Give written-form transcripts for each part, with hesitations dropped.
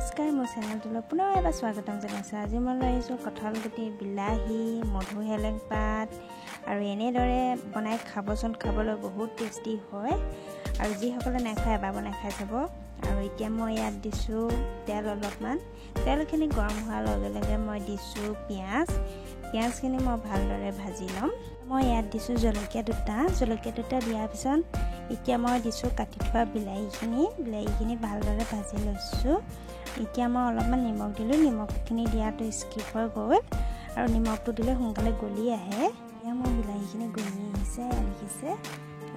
নমস্কাৰ, মোৰ চেনেলটোলৈ পুনৰ এবাৰ স্বাগতম জনাইছোঁ। আজি মই লৈ আহিছোঁ কঁঠাল গুটি, বিলাহী, মধুসোলেং পাত আৰু এনেদৰে বনাই খাবচোন, খাবলৈ বহুত টেষ্টি হয়। আৰু যিসকলে নাই খোৱা এবাৰ বনাই খাই চাব। আৰু এতিয়া মই ইয়াত দিছোঁ তেল অলপমান। তেলখিনি গৰম হোৱাৰ লগে লগে মই দিছোঁ পিঁয়াজ। পিঁয়াজখিনি মই ভালদৰে ভাজি ল'ম। মই ইয়াত দিছোঁ জলকীয়া দুটা। জলকীয়া দুটা দিয়াৰ পিছত এতিয়া মই দিছোঁ কাটি থোৱা বিলাহীখিনি। বিলাহীখিনি ভালদৰে ভাজি লৈছোঁ। এতিয়া মই অলপমান নিমখ দিলোঁ। নিমখখিনি দিয়াটো স্কিপ হৈ গ'ল আৰু নিমখটো দিলে সোনকালে গলি আহে। এতিয়া মোৰ বিলাহীখিনি গলি আহিছে, দেখিছে।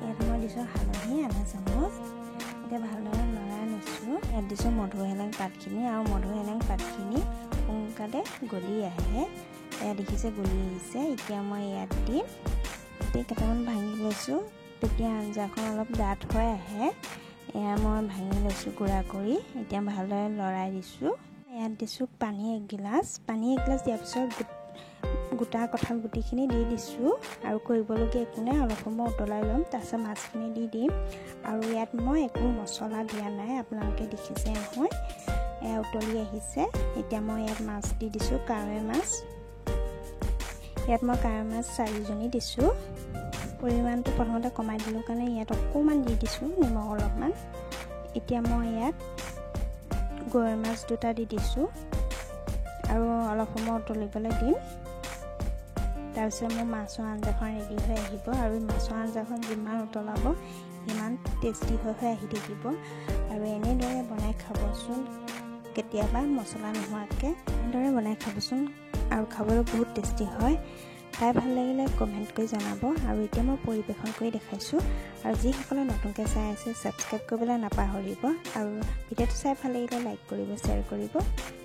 ইয়াত মই দিছোঁ হালধি আধা চামুচ। এতিয়া ভালদৰে লৰাই লৈছোঁ। ইয়াত দিছোঁ মধুসোলেং পাতখিনি আৰু মধুসোলেং পাতখিনি সোনকালে গলি আহে। এয়া দেখিছে গলি আহিছে। এতিয়া মই ইয়াত দিম কেইটামান ভাঙি লৈছোঁ, তেতিয়া আঞ্জাখন অলপ ডাঠ হৈ আহে। এয়া মই ভাঙি লৈছোঁ গুড়া কৰি। এতিয়া ভালদৰে লৰাই দিছোঁ। ইয়াত দিছোঁ পানী এগিলাচ। পানী এগিলাচ দিয়াৰ পিছত গোটা কঁঠাল গুটিখিনি দি দিছোঁ। আৰু কৰিবলগীয়া একো নাই, অলপ সময় উতলাই ল'ম, তাৰপিছত মাছখিনি দি দিম। আৰু ইয়াত মই একো মছলা দিয়া নাই, আপোনালোকে দেখিছে নহয়। এয়া উতলি আহিছে। এতিয়া মই ইয়াত মাছ দি দিছোঁ, কাৱৈ মাছ। ইয়াত মই কাৱৈ মাছ 4জনী দিছোঁ। পৰিমাণটো প্ৰথমতে কমাই দিলোঁ কাৰণে ইয়াত অকণমান দি দিছোঁ নিমখ অলপমান। এতিয়া মই ইয়াত গৰৈ মাছ দুটা দি দিছোঁ আৰু অলপ সময় উতলিবলৈ দিম। তাৰপিছত মোৰ মাছৰ আঞ্জাখন ৰেডি হৈ আহিব। আৰু মাছৰ আঞ্জাখন যিমান উতলাব সিমান টেষ্টি হৈ হৈ আহি থাকিব। আৰু এনেদৰে বনাই খাবচোন কেতিয়াবা মছলা নোহোৱাকৈ, এনেদৰে বনাই খাবচোন আৰু খাবলৈ বহুত টেষ্টি হয়। খাই ভাল লাগিলে কমেণ্ট কৰি জনাব। আৰু এতিয়া মই পৰিৱেশন কৰি দেখাইছোঁ। আৰু যিসকলে নতুনকৈ চাই আছে ছাবস্ক্ৰাইব কৰিবলৈ নাপাহৰিব। আৰু ভিডিঅ'টো চাই ভাল লাগিলে লাইক কৰিব, শ্বেয়াৰ কৰিব।